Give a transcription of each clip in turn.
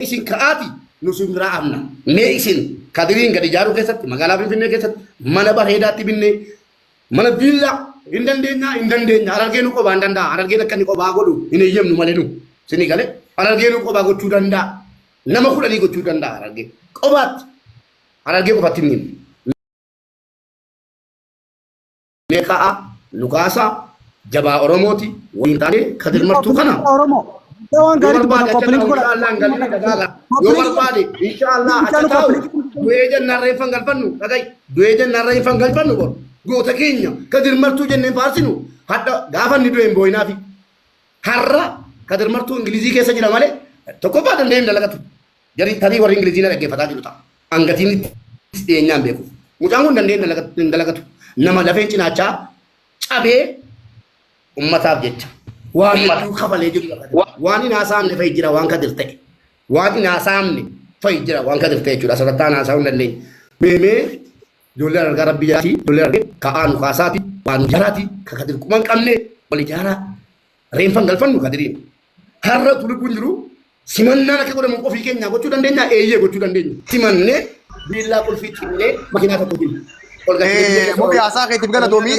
Isin ka'aati nu sin biraa amna. Mee isin Kadiriin gad ijaaruu keessatti, magaalaa Finfinnee keessatti mana bareedaatti binnee, mana viillaa hin dandeenyaa, hin dandeenya. Harargee nu qobaa hin danda'a. Harargeen akka inni qobaa godhu hin eeyyamnu malee nu. Isinii galee? Harargee nu qobaa gochuu danda'a. Nama 10 gochuu danda'a Harargee. Qobaatti. Harargee qofatti hin himne. Mee ka'aa nu kaasaa, jabaa Oromooti waliin taanee Kadir Martuu kana. Oromoo. Waan Yoo gaarii barbaade dubbatan acha koppiliin taa'u, godha. inshaallah hin galini dhagaaga. Yoo barbaade inshaallah acha taa'u, du'ee jennaan reeffa hin galfannu, dhaga'i, du'ee jennaan reeffa hin galfannu. Bor goota keenya Kadir Martuu jenneen faarsinu hadha gaafa inni du'e hin boo'inaafi. Har'a Kadir Martuu Ingilizii keessa jira malee tokkoffaa danda'ee hin dalagatu. Jarii tarii warri Ingilizii na dhaggeeffataa jiru ta'a. Angatiin itti dhiyeenyaan beekuuf. Mucaan kun danda'ee hin dalagatu. Nama lafeen cinaachaa cabee ummataaf jecha waan hedduu kafalee jiru. Waan hin haasa'amne fa'i jira waan Kadir ta'e. Waan hin haasa'amne fa'i jira waan Kadir ta'e jechuudha. Asirratti aan haasa'uu hin dandeenye. Meemee ijoollee Harargaa, rabbii jedhaati, ijoollee Harargee ka'aa nu kaasaati, waa nu ijaaraati, ka Kadir quba hin qabne wal ijaaraa, reenfan galfannu Kadiriin. Har'a utuu lubbuun jiru simannaan akka godhamu ofii keenyaa gochuu dandeenya, eeyyee gochuu dandeenya. Simannee viillaa qulfii cimnee makiinaa tokko binne. Ol galchinee biyya keessa Mubi, haasaa keetiif galatoomii.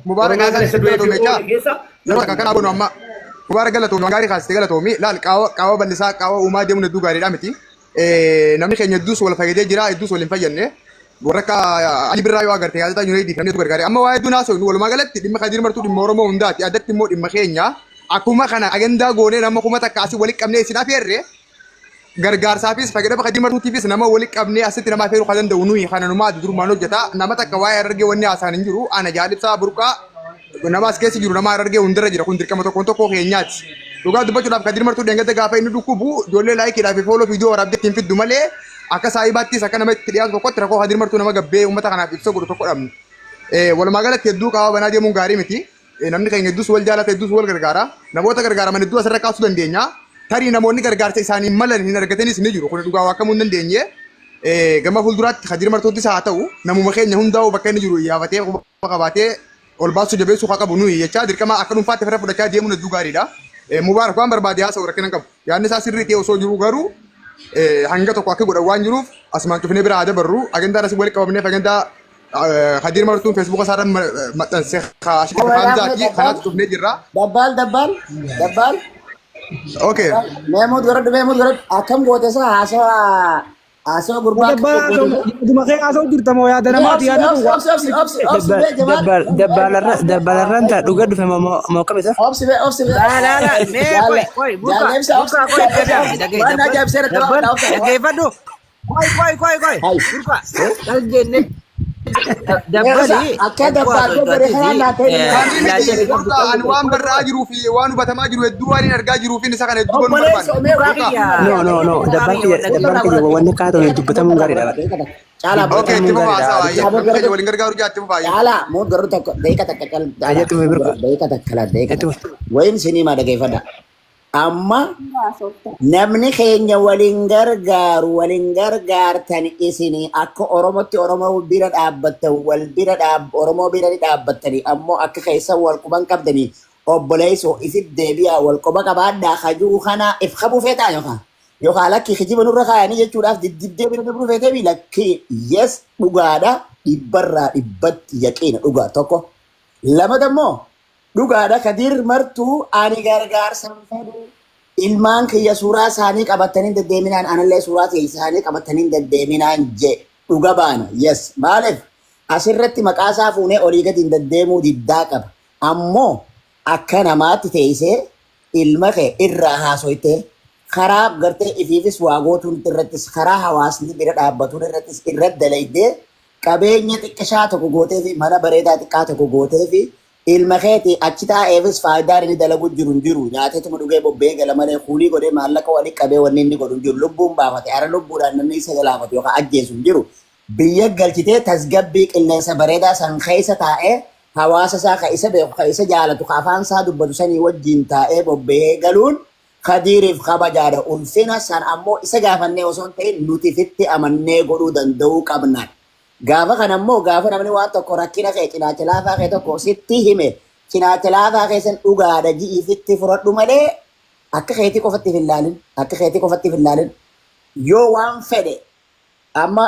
Mubaarak, Oromiyaa haasaa keessa keetiif du'ee fi galatoomii jechaa. oole keessa Yeroo takka kana goonu amma. Mubaarak, galatoomii, waan gaarii kaasite, galatoomii. Laal, qaawa qaawa bal'isaa, qaawa uumaa deemuun hedduu gaariidha miti. Namni keenya hedduus wal fayyadee jira, hedduus wal hin fayyadne. Warra akka Ali Birraa yoo agarte, gaazexaa Yunaayidii fi namni hedduu gargaare. Amma waa hedduu naasofnu, walumaa galatti dhimma Kadiir Martuu dhimma Oromoo hundaati. Addatti immoo dhimma keenya. Akkuma kana agandaa goonee nama 1000 asii walitti qabnee isin afeerre, gargaarsaafis fayyadama Kadiir Martuutiifis nama walitti qabnee asitti nama afeeruu kan danda'u nuyi kana numaa adda durummaan hojjeta. Nama takka waa'ee Harargee wanni haasa'an hin jiru. Ana Jaalibsaa Burqaa, nama as keessa jiru, nama Harargee hundarra jira, kun dirqama tokkoon tokkoo keenyaati. Dhugaa dubbachuudhaaf, Kadiir Martuu dheengadda gaafa inni dhukkubu ijoollee laayikiidhaa fi fooloo viidiyoo waraabdee ittiin fiddu malee, akka saahibaattis akka nama itti dhiyaatu tokkotti rakkoo Kadiir Martuu nama gabbee uummata kanaaf ibsa godhu tokko dhabne. Walumaa galatti hedduu qaama banaa deemuun gaarii miti. Namni keenya hedduus wal jaalata, hedduus wal gargaara. Namoota gargaaraman hedduu asirra kaasuu dandeenya. Tarii namoonni gargaarsa isaanii malan hin argatanis ni jiru. Kun dhugaa waakkamuu hin dandeenye. Gama fuulduraatti Kadiir Martuuttis haa ta'u, namuma keenya hundaa'u bakka inni jiru iyyaafatee, quba qabaatee ol baasuu jabeessuu haa qabu nuyi jechaa, dirqama akka dhuunfaatti ofirra fudhachaa deemuun hedduu gaariidha. Mubaarak waan barbaade haasa'u, rakkina hin qabu. Yaadni isaa sirrii ta'e osoo jiru garuu hanga tokko akka godhan waan jiruuf asumaan cufnee bira haa dabarru. Agendaan asii walitti qabamneef agendaa Kadiir Martuun Feesbuuka isaarra maxxanse Hamzaati. Kanaaf cufnee jirra. Dabbaal, dabbaal, dabbaal. Okay. Meemuut godhadhu, meemuut godhadhu. Akkam goote isa haasawa haasawa gurbaa akkam Dabbaal, goote isa? yaaduma kee haasa'u jirta moo yaada namaati yaadni kun? Obsi, obsi, obsi, obsi, obsi, Jamaal. Dabbalarraan ta'a dhuga dhufe moo moo akkam isa? Obsi be, obsi be. Laa laa laa, mee qoy qoy, burqa Jaalleebsa, obsi. burqa, qoy dhagahi dhagahi. Waan Dabbal ajaa'ibsee irratti dabbal obsa. Dhaggeeffadhu, qoy qoy qoy qoy. Hai. Burqa kal jenne dabbali Akka dabbaal godhe kanaan naa ta'e. Kan ilaalcha miti inni qabdu burqaa, ani waan barraa jiruu fi waan hubatamaa jiru hedduu waan hin argaa jiruu fi isa kana hedduu banuu Obboleessa barbaanne. mee burqaa Burqaa. kiyya. No, no, no, Burqaa dabbal kiyya kiyya, dabbal kiyya, wanni akka ta'u dubbatamuun gaariidha. Caalaa. Okay, itti Dubbatamuun fufaa gaariidha. haasaa baay'ee. Namni keenya waliin gargaaru jaa, itti fufaa. Caalaa, muut garuu tokko daqiiqa takka cal. Ajatti fufi burqa. Daqiiqa takka laa, daqiiqa Itti takka. fufi. Wayin sinii maa dhageeffadha. Amma namni keenya waliin gargaaru, waliin gargaartan isinii akka Oromootti Oromoo bira dhaabbattan, wal bira dhaab, Oromoo bira ni dhaabbattanii, ammoo akka keessa wal quban qabdanii, obboleessoo ifit deebi'aa, wal quba qabaadhaa hajuu kana if qabuu feetaa yookaan lakki kijiba nurra kaayanii jechuudhaaf diddiddee bira dabruu feetee? Lakki, yes, dhugaadha, dhibbarraa dhibbatti yaqiina dhugaa. Tokko lamata immoo dhugaadha, Kadiir Martuu ani gargaarsa hin fedhu, ilmaan kiyya suuraa isaanii qabatanii deddeeminaan, anallee suuraa isaanii qabatanii deddeeminaan je dhuga baana. Yes, maaliif asirratti maqaa isaa fuunee olii gadi hin deddeemuu diddaa qaba. Ammoo akka namaatti teessee ilma kee irraa haasoytee, karaa gartee ifiifis waa gootuun irrattis, karaa hawaasni bira dhaabbatuun irrattis irratti dalaydee, qabeenya xiqqishaa tokko gootee fi mana bareedaa xiqqaa tokko gootee fi ilma keeti achi taa'eefis faayidaan inni dalagu jiru hin jiru. Nyaateetuma dhugee bobba'ee gala malee kuulii godhee maallaqa walii qabee wanni inni godhu hin jiru. Lubbuun baafate, ara lubbuudhaan namni isa galaafatu yookaan ajjeesu hin jiru. Biyya galchitee tasgabbii qilleensa bareedaa san keessa taa'ee, hawaasa isaa ka isa beeku, ka isa jaalatu, ka afaan isaa dubbatu sanii wajjin taa'ee bobba'ee galuun Kadiiriif kabajaadha, ulfina san ammoo isa gaafannee osoo hin ta'in nuti fitti amannee godhuu danda'uu qabna. Gaafa kana immoo, gaafa namni waan tokko rakkina kee, cinaacha laafaa kee tokko sitti hime, cinaacha laafaa keessan dhugaadha ji'i fitti fudhadhu malee akka keetii qofatti hin laalin, akka keetii qofatti hin laalin. Yoo waan fedhe amma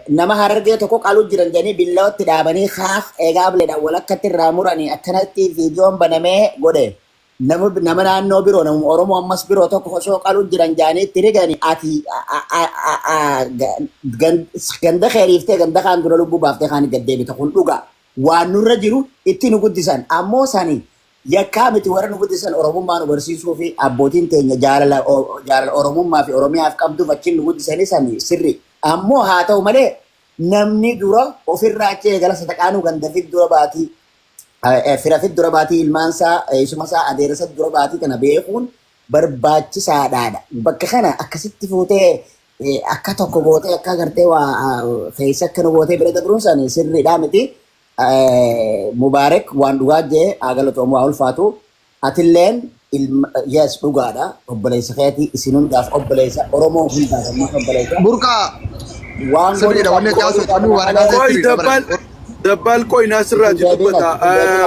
nama Harargee tokko qaluu jiran jedhanii billawatti dhaabanii kaaf eegaa ableedhaan walakkatti irraa muranii akkanatti viidiyoon banamee godhe. Nama naannoo biroo, nama Oromoo ammas biroo tokko osoo qaluu jiran jedhanii itti rigani, ati ganda keeriiftee ganda kaan dura lubbuu baaftee kaan gad deebita. Kun dhugaa waan nurra jiru itti nu guddisan. Ammoo sani yakkaa miti. Warra nu guddisan Oromummaa nu barsiisuu fi abbootiin teenya jaalala jaalala Oromummaa fi Oromiyaaf qabduuf achiin nu guddisanii sani sirri. Ammoo haa ta'u malee, namni dura ofirraa achi eegala. Sadaqaanuu ganda fi dura baatii, fira fi dura baatii, ilmaansaa, eessumasaa, adeerasa dura baatii. Kana beekuun barbaachisaadhaadha. Bakka kana akkasitti fuutee akka tokko gootee, akka agartee waa keessa akka nu gootee bira dabruun sani sirriidhaa miti. Mubaarak waan dhugaa jee, haa galatoomu, haa ulfaatu. Atilleen ilma, yes, dhugaadha, obboleessa keetii. Isin hundaaf obboleessa, Oromoo hundaaf ammas obboleessa. Burqaa waan sirriidha wanni ati haasoftu, wanni Mubaarak haasa'e Qoy sirriidha bara. Dabbaal, Dabbaal, qoy, naasirraati dubbata.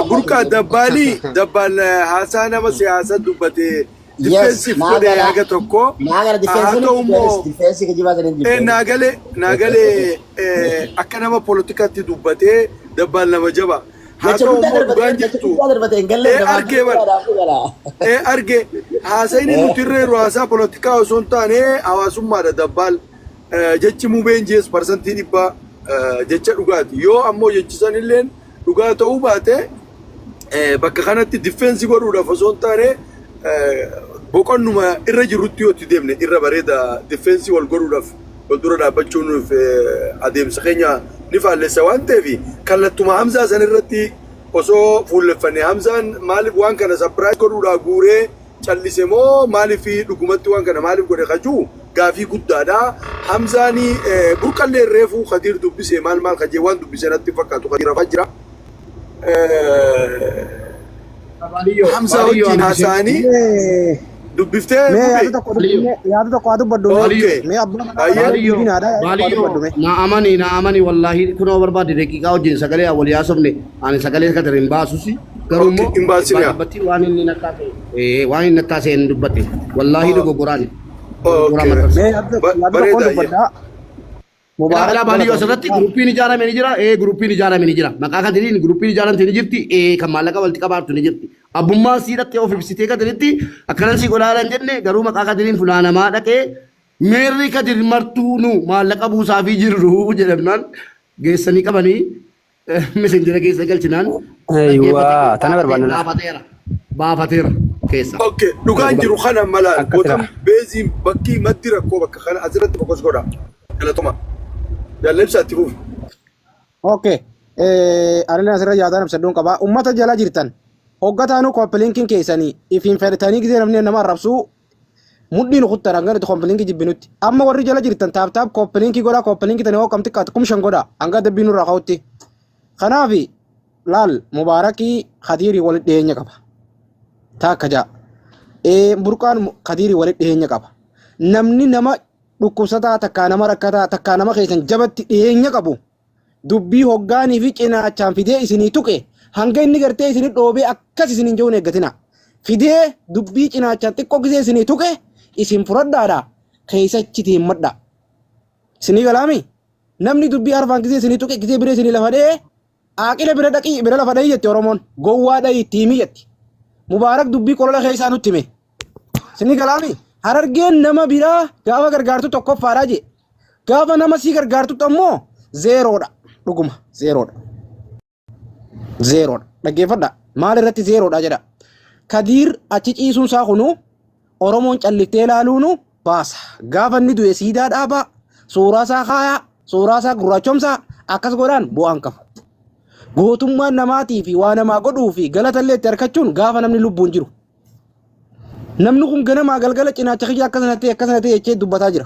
Burqaa, Dabbaalii, Dabbaal haasaa nama siyaasa dubbate defensive godhe haga tokko. Naa gara Haa difeensiin ta'u immoo difeensi kijibaa saniin naagalee naagalee akka nama poolitikaatti dubbatee Dabbaal nama jaba. Haa Jecha ta'u guddaa immoo darbate, dhugaan jecha jirtu guddaa darbate hin galle. Argee bara. Arge, haasayni nuti irra yeroo haasaa poolitikaa osoo hin taane hawaasummaadha. Dabbaal, jechi mubeen jees 100% jecha dhugaati. Yoo ammoo jechi sanilleen dhugaa ta'uu baate, bakka kanatti defense godhuudhaaf osoo hin taane boqonnuma irra jirrutti yoo itti deemne irra bareeda. Defense wal godhuudhaaf wal dura dhaabbachuun adeemsa keenya ni faallessa waan ta'eef, kallattuma Hamzaa san irratti osoo fuulleffanne. Hamzaan maaliif waan kana surprise godhuudhaa guuree callise moo maaliif dhugumatti waan kana maaliif godhe kajuu gaafii guddaadha. Hamzaan burqallee reefuu Kadiir dubbise, maal maal kajee waan dubbise natti fakkaatu. Kadiir rafaa jira. Hamzaa wajjin haasa'anii dubbiftee Mee yaada gube. tokko mee yaada tokko haa dubbadhu mee. Okay. Mee abbaa manaa Ayyee. kana Baaliyyoo, dubbinaadha, yaada tokko haa baaliyyoo, dubbadhu mee. Na amani, na amani, wallaahi kunoo barbaade daqiiqaa wajjin sagalee walii haasofne. Ani sagalee kadir hin baasusi garuu Okay, immoo hin baasin yaa. dubbatti waan inni nattaa ta'e, waan inni nattaa ta'e hin dubbatte, wallaahi dogoggoraan dogoggoraa maxxansa. Mee yaada tokko Bareeda ayyee. dubbadhaa. Ilaa Mubaarak ilaa, baaliyyoo, galatoomi. asirratti groupiin ijaarame ni jira. Groupiin ijaarame ni jira. Maqaa kadiriin groupiin ijaaramte ni jirti. Kan maallaqa walitti qabaattu ni jirti. Abbummaan sii dhattee of ibsitee kadiritti akkanan sii godhaa hin jenne, garuu maqaa kadiriin funaanamaa dhaqee meerri Kadir martuu nu maallaqa buusaafii jirru jedhamnaan geessanii qabanii messenger keessa galchinaan Ayiwaa, tana barbaanna. baafateera baafateera keessa. Okay, dhugaan jiru kana mala Akka gootan sira. beeziin bakki maddi rakkoo bakka kana asirratti focus godha. Galatoma. Jaalladha, itti fufi. Okay. Ani asirra yaadaan ibsadhuun qaba. Uummata jala jirtan hoggataanuu copy linkiin keessanii ifiin fedhatanii gisee namni nama arrabsuu mudhiin kuttan hanga nuti copy linkii jibbinutti. Amma warri jala jirtan tap tap copy linkii godhaa, copy linkii tanii hoo kam xiqqaatu 5,000 godhaa hanga dabbii nurraa ka'utti. Kanaaf laal, Mubaarakii Kadiirii walitti dhiyeenya qaba. Taakka ja'a. Burqaan Kadiirii walitti dhiyeenya qaba. Namni nama dhukkubsataa takkaa, nama rakkataa takkaa, nama keessan jabatti dhiyeenya qabu dubbii hoggaanii fi cinaachaan fidee isinii tuqe, hanga inni gartee isinii dhoobee akkas isiniin jehuun eeggatina. Fidee dubbii cinaachaan xiqqoo gisee isinii tuqe isin fudhadhaadha, keessachi himadha. Isinii galaami? Namni dubbii arfaan gisee isinii tuqe, gisee bira isinii lafa dha'ee, aaqila bira dhaqii bira lafa dha'ii jetti Oromoon. Gowwaa dha'ii itti himi jetti. Mubaarak dubbii qolola keessaa nutti hime. Isinii galaami? Harargeen nama biraa gaafa gargaartu tokkoffaadha jee. Gaafa nama sii gargaartutti ammoo zeeroodha. Dhuguma zeeroodha. Zeeroodha. Dhaggeeffadha. Maal irratti zeeroodha jedha. Kadiir achi ciisuun isaa kunu Oromoon calliftee ilaaluunu baasa. Gaafa inni du'e siidaa dhaabaa, suuraa isaa kaayaa, suuraa isaa gurraachomsaa, akkas godhaan bu'aan qabu. Gootummaan namaatii fi waa namaa godhuu fi galatallee itti harkachuun gaafa namni lubbuun jiru. Namni kun ganamaa galgala cinaacha kiyya akkasana ta'e, akkasana ta'e jechee dubbataa jira.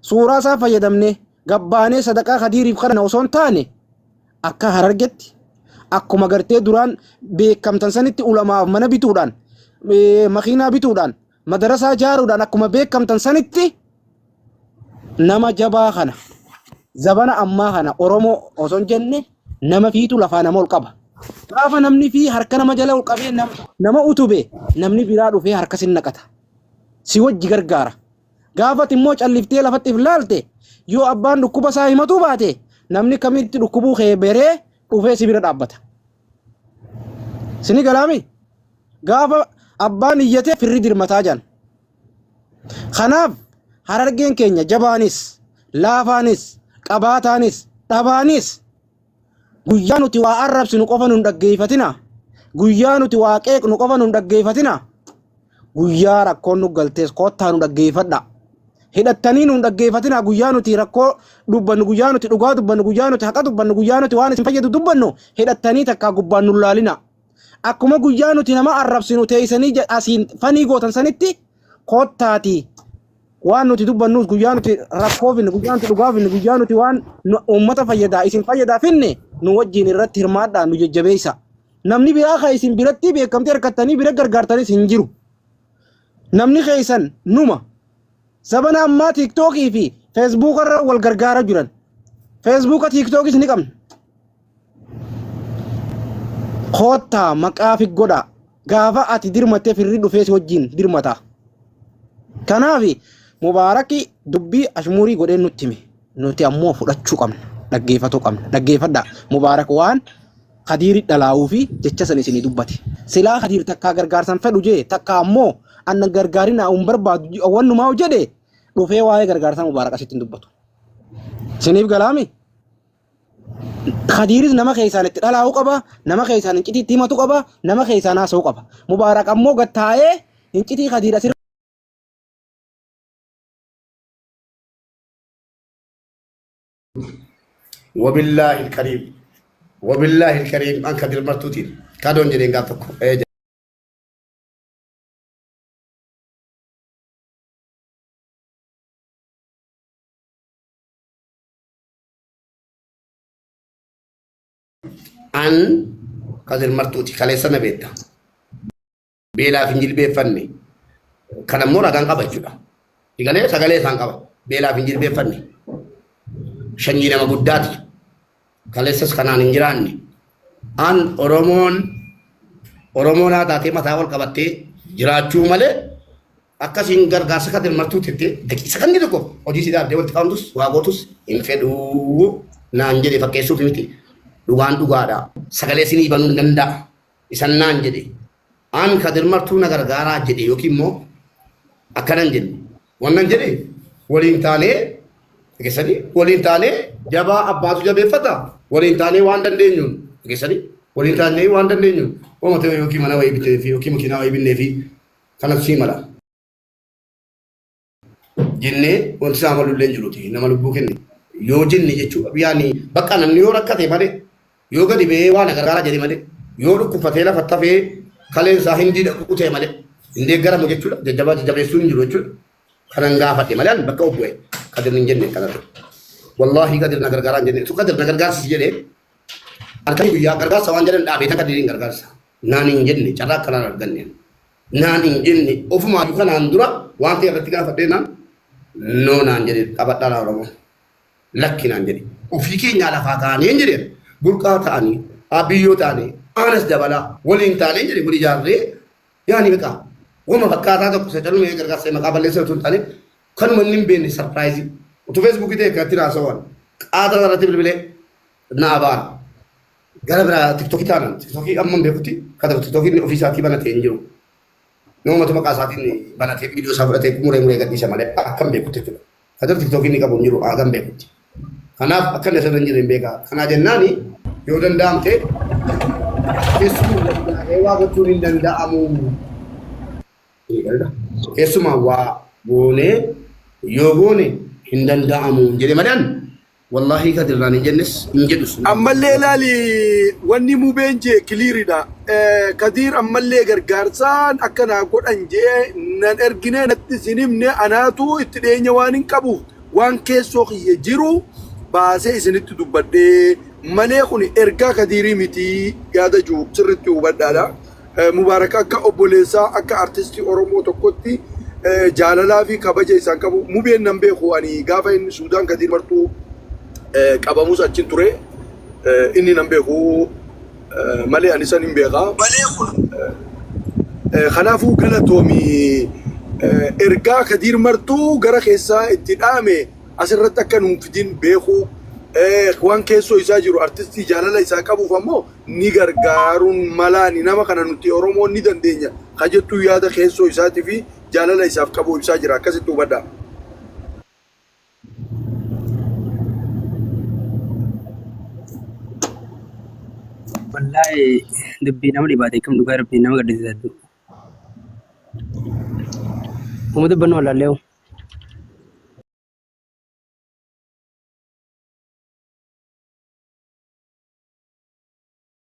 Suuraa isaa fayyadamnee gabbaanee sadaqaa Kadiiriif kadhana osoo hin taane, akka Harargetti akkuma gartee duraan beekamtan sanitti ulamaaf mana bituudhaan, makiinaa bituudhaan, madarasaa ijaaruudhaan akkuma beekamtan sanitti, nama jabaa kana zabana ammaa kana Oromoo osoo hin jenne nama fiitu lafaa nama ol qaba. Gaafa namni fi harka nama jala ol qabee nama utube, namni biraa dhufee harka sin naqata. Si wajji gargaara. Gaafa ati immoo calliftee lafatti if laalte yoo abbaan dhukkuba isaa himatuu baate namni kamitti dhukkubuu kee beree dhufee si bira dhaabbata. Sini galaami? Gaafa abbaan iyyate firri dirmataa jaan. Kanaaf Harargeen keenya jabaanis, laafaanis, qabaataanis, dhabaanis guyyaa nuti waa arrabsinu qofa nun dhaggeeffatina. Guyyaa nuti waa qeeqnu qofa nun dhaggeeffatina. Guyyaa rakkoon nu galtees koottaa nu dhaggeeffadha. Hidhattanii nun dhaggeeffatina. Guyyaa nuti rakkoo dubbannu, guyyaa nuti dhugaa dubbannu, guyyaa nuti haqa dubbannu, guyyaa nuti waan isin fayyadu dubbannu hidhattanii takkaa gubbaan nun laalina. Akkuma guyyaa nuti nama arrabsinu teessanii asiin fanii gootan sanitti koottaatii waan nuti dubbannus, guyyaa nuti rakkoo finne, guyyaa nuti dhugaa finne, guyyaa nuti waan uummata fayyadaa isin fayyadaa finne nu wajjin irratti hirmaadhaa, nu jajjabeessa. Namni biraa kan isin biratti beekamtii harkattanii bira gargaartanis hin jiru. Namni keessan numa. Zabana ammaa TikTokii fi Facebooka irra wal gargaara jiran. Facebooka, TikTokis ni qabna. Koottaa maqaa fi godhaa. Gaafa ati dirmattee firri dhufee si wajjin dirmata. Kanaaf Mubaaraki dubbii ashmuurii godhee nutti hime. Nuti ammoo fudhachuu qabna. Dhaggeeffatuu qabna. Dhaggeeffadhaa. Mubaarak waan Kadiiri dhalaa'uu fi jecha san isinii dubbate. Silaa Kadiir takkaa gargaarsan fedhu jee, takkaa ammoo annan gargaarinaa hin barbaadu wannumaa jedhe, dhufee waa'ee gargaarsaa Mubaarak asitti hin dubbatu. Isiniif galaami? Kadiiris nama keessaan itti dhalaa'uu qaba, nama keessaan incitii itti himatu qaba, nama keessaan haasa'uu qaba. Mubaarak ammoo gad taa'ee incitii Kadiir asirra Wabillaahi alkariim. Wabillaahi alkariim an Kadir Martuutiin. Kadoon jedheen gaaf tokko. Ee. An Kadir Martuuti kaleessa na beekta. Beelaaf hin jilbeeffanne. Kan ammoo ragaan qaba jechuudha. Sagalee sagalee isaan qaba. Beelaaf hin jilbeeffanne. Sanyii nama guddaati. Kaleessas kanaan hin jiraanne. An Oromoon Oromoon haa taatee mataa wal qabattee jiraachuu malee akkasiin gargaarsa Kadir Martuu tettee daqiiqa sakandii tokko hojii si dhaabdee walitti qabamtus waa gootus hin fedhuu naan jedhe. Fakkeessuuf miti, dhugaan dhugaadha. Sagalee isinii banuu hin danda'a. Isan naan jedhe. An Kadir Martuu na gargaaraa jedhe yookiin immoo akkanan jenne wannan jedhe, waliin taanee dhageessanii, waliin taanee jabaa abbaatu jabeeffata, waliin taanee waan dandeenyuun dhageessanii, waliin taanee waan dandeenyuun wama ta'e yookiin mana wayii bitee fi yookiin makiinaa wayii binnee fi kanatu sii mala jennee, wanti isaa malu illee hin jiruti, nama lubbuu kenne yoo jenne jechuudha. Yaani bakka namni yoo rakkate malee, yoo gadi ba'ee waan gargaaraa jedhe malee, yoo dhukkubfatee lafa tafee kaleen isaa hindii dhaqu ta'e malee hin deeggaramu jechuudha. Jajjabaa jajjabeessuu hin jiru jechuudha. Kanan gaafadhe malee ani bakka obbu'e Kadir hin jenne kanatu. Wallaahi Kadir na gargaaraa hin jenne. Tu Kadir na gargaarsisi jedhee halkan guyyaa gargaarsa waan jedhan dhaabee tan Kadiriin gargaarsa. Naan hin jenne, carraa akkanaan arganne. Naan hin jenne. Ofumaa kanaan dura waan ta'e irratti gaafadhee naan no naan jedhe. Qabadhaa naa Oromoo. Lakki naan jedhe. Ofii keenyaa lafaa kaanee hin jedhe. Burqaa ta'anii, abiyyoo ta'anii, aanas dabalaa waliin taanee hin jedhe, wal ijaarree yaani beekaa. Wama fakkaataa tokko isa calumee gargaarsa maqaa balleessa otoo hin taane kanuma inni hin beekne sarpiraayizii. Utuu Facebookii ta'e kanatti haasawaan qaata irratti bilbilee na abaara. Gara biraa TikTokii taanan TikTokii amma hin beekutti kada TikTokii inni ofii isaatii banatee hin jiru. Namumatu maqaa isaatiin banatee viidiyoo isaa fudhatee muree muree gadhiisa malee akka hin beekutti jechuudha. Kadir TikTokii inni qabu hin jiru akka hin beekutti. Kanaaf akka inni asirra hin jirre hin beekaa. Kanaa jennaani yoo danda'amte keessumaa waa gochuun hin danda'amu. Keessumaa waa goonee yoo goone hin danda'amu jedhe malee wallaahi Kadirraan hin jennes hin jedhus. Ammallee ilaali, wanni mubeen jee clearidha. Kadiir ammallee gargaarsaan akka naa godhan jee nan ergine, natti sin himne. Anaatu itti dhiyeenya waan hin qabuuf waan keessoo kiyya jiru baasee isinitti dubbadhee malee kun ergaa Kadiirii miti yaada jiru sirriitti hubadhaadha. Mubaarak akka obboleessaa, akka artistii Oromoo tokkotti jaalalaa fi kabaja isaan qabu. Mubeen nan beeku, ani gaafa inni Suudaan Kadiir Martuu qabamus achin ture. Inni nan beeku malee ani san hin beeka. Kanaafuu galatoomi. Ergaa Kadiir Martuu gara keessaa itti dhaame asirratti akka nuun fidin beekuu waan keessoo isaa jiru artistii jaalala isaa qabuuf ammoo ni gargaaruun malaani nama kana nuti Oromoon ni dandeenya ka jettuu yaada keessoo isaatii fi jaalala isaaf qabu ibsaa jira akkasitti hubadhaa. Wallaahi dubbii nama dhibaate kam dhugaa rabbii nama gaddisiisa hedduu. Uma dubbannu wallaallee hoo.